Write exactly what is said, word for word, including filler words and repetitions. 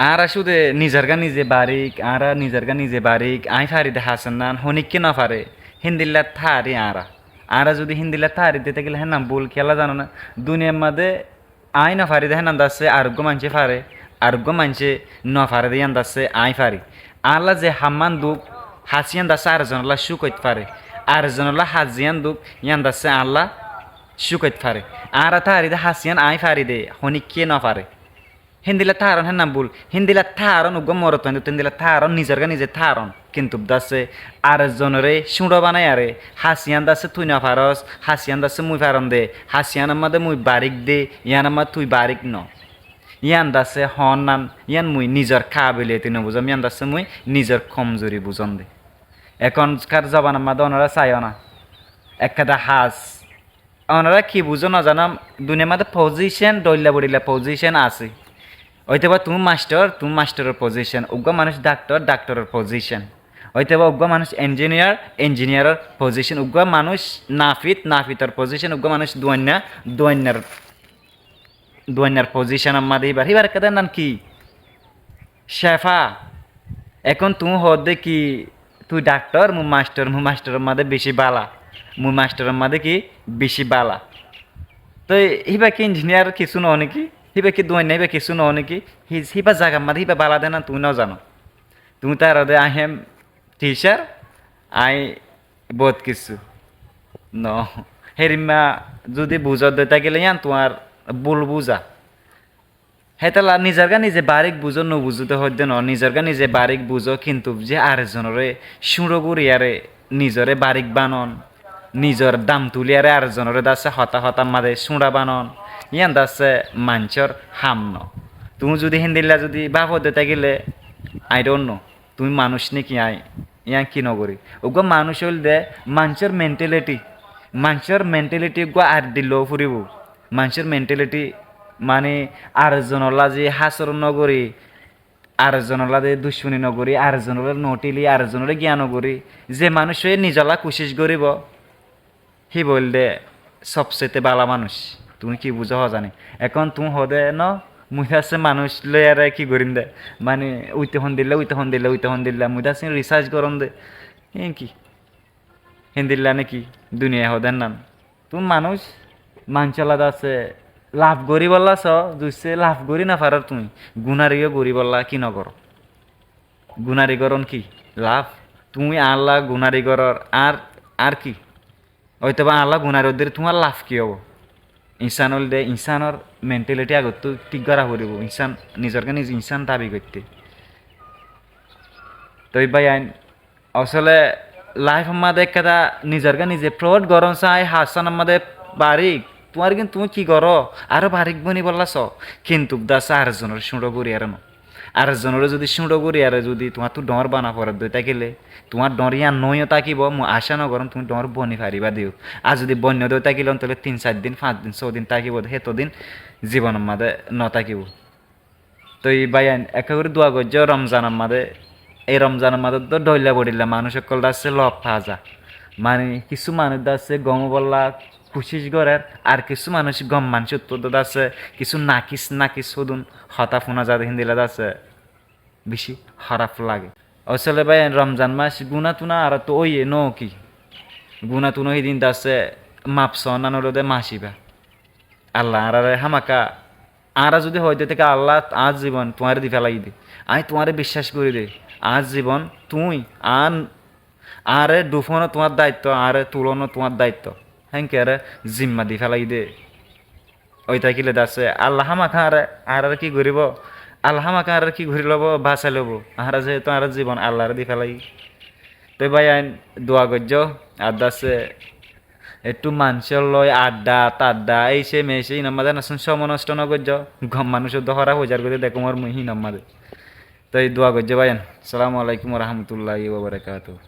Añára cúde nizorgá nize barík, añára nizorgá nize barík, aññí fari de hásennan, honíkka nofaré, héndilla táari añára. Añára zudi héndilla táari de tákile hénnan búl, kiyólla zanoná? Duniyair mazé aññí nofaré de hénnan dassé areggúa maincé faré, areggúa maincé nofaré de yían dassé aññí fari. Añálla ze hammán duk, hás yían dassé arekzonolla cúk óit faré. Arekzonolla hás yían duk, yían dassé añálla cúk óit faré. Añára táari de hás yían aññí fari de, honíkka nofaré. Héndilla táaron hénnan búl, héndilla táaron uggúa morotfuain dóttu, héndilla táaron nizorgá nize táaron. Kintu dassé arekzonoré cúñço banaiyaré, hás yían dassé tui nofarós, hás yían dassé mui farom de, hás yían ammá de mui barík de, yían ammá tui barík no. Yían dassé hoónnan, yían mui nizor kabiliyoti nobuzóm, yían dassé mui nizor komzuri buzóm de. Ekónkar zoban ammá de onorá saiyó na. Ekkán de hás Onorá ki buzó nozanám, duniyair mazé pozícen, dhoilla bodhilla pozícen asé. Óiteba tuñí mastor, tuñí mastoror pozícen. Uggúa manúic daktor, daktoror pozícen. Óiteba uggúa manúic enjiniyar, enjiniyaror pozícen. Uggúa manúic nafit, nafitor pozícen. Uggúa manúic duainna, duainnar, duainnar pozícenor mazé híbar. Híbar ekká de nan ki? Cefa. Ekón tuñí hoódde ki, tui daktor, mui mastor, mui mastoror mazé bicí bála. Mui mastoror mazé ki, bicí bála. Toi híba ki injiniyar kissú noó néki? Híba ki duainna, híba kissú noó néki? Hí-, híba zagar mazé híba bála de nan tuñí nozano. Tuñí to aró de, "I am teacher, aññí bout kissú." Noó. Hérimma zudi buzódde tákile yían tuáñr búl buza. Hétolla nizorgá nize barík buzó, nobuzó de hoóidde noó, nizorgá nize barík buzó, kintu ze arekzonoré cúñço goríyaré nizoré barík banon, nizor dam tulíyaré arekzonoré dassé hotá hotár mazé cúñça banon, yían dassé maincór ham noó. Tuñí zudi héndilla zudi báfodde tákile, I don't know. Tuñí manúic néki aññí, yían ki nogorí? Uggúa manúic óilde maincór mentality, maincór mentality uggúa addhi loi foribóu. Maincór mentality mani arekzonolla ze hásoron nogorí, arekzonolla ze ducmoni nogorí, arekzonolla nothíli, arekzonoré giya nogorí, ze manúic óiye nizolla kucíc goríbou, híba óilde sobsete bála manúic. Tuñí ki buzó hozani? Ekón tuñí hoóde no, mui dassé manúic loiyaré ki gorímde? Mani uite hondilla, uite hondilla, uite hondilla, mui dassé research gorómde. Híin ki? Héndilla néki? Duniyai hoóde nan. Tuñí manúic, maincólla dassé laf goríbolla soó, zuicce laf gorí nofarór tuñí. Gunari yó goríbolla ki nogoró? Gunari gorón ki? Laf. Tuñí añálla gunari gorór, añár, añár ki? Óiteba añálla gunari ódde tuáñr laf ki óibo? Insán óilde insánor mentality agottú thík gorá foribóu. Insán nizorgá nize insán dabi goitté. Toi báiyain, asóle laifor mazé ekkán de nizorgá nize proud gorón saái, hásánor mazé barík. Tuáñr gín tuñí ki goró? Aró barík bonibólla soó. Kintu dassé arekzonoré cúñço goríyaré noó. Arekzonoré zudi cúñço goríyaré zudi tuáñttú dhoóñr bana foredde tákile, tuáñr dhoóñr yían noóiyo tákibou, mui acá nogoróm tuñí dhoóñr boni faribá de yó. Ar zudi boni nodé tákile, óntoile tin sair din, fañs din, só din tákibou de, hétodin zibonor mazé notákibou. Toi báiyain, ekká gorí dua goijjó Romzanor mazé. Ei Romzanor mazé tó dhoilla bodhilla manúic ókkol dassé lof fa za. Mani kissú manúic dassé gom óibolla kucíc gorér, ar kissú manúic gom manúicottú dassé kissú nakis nakis hudun hotá fúna za de, héndilla dassé bicí hóraf lage. Asóle báiyain, Romzan mac guná tuná añárattú óiye noó ki? Guná tuná hídin dassé maf soónnan óilde mac ibá. Allah añáráre hámaká, añára zudi hoóidde táki, Allah, añár zibon tuáñre di félaiyí de, aññí tuáñre biccác gorí de, añár zibon tuñí, añár Añáre dhufóno tuáñr daittó, añáre tulóno tuáñr daittó. Hénke añáre zimma di félaiyí dé. Ói tákile dassé, Allah hámaká añáre, añáráre ki goríbou? Allah hámaká añáráre ki gorí lobou? Básai lobou. Añára zehétu añárar zibon Allahré di félaiyí. Toi báiyain, dua goijjó, ar dassé, ettú manúcor loi adda, tadda, éice, méice, inor mazé nassún cómoi nosto nogoijjó. Gom manúcor dó hóraf ói zargói dé, dekó mor mui hínor mazé. Toi dua goijjó báiyain. Assalamu alaikum wa rahmatullahi wa barakatuhu.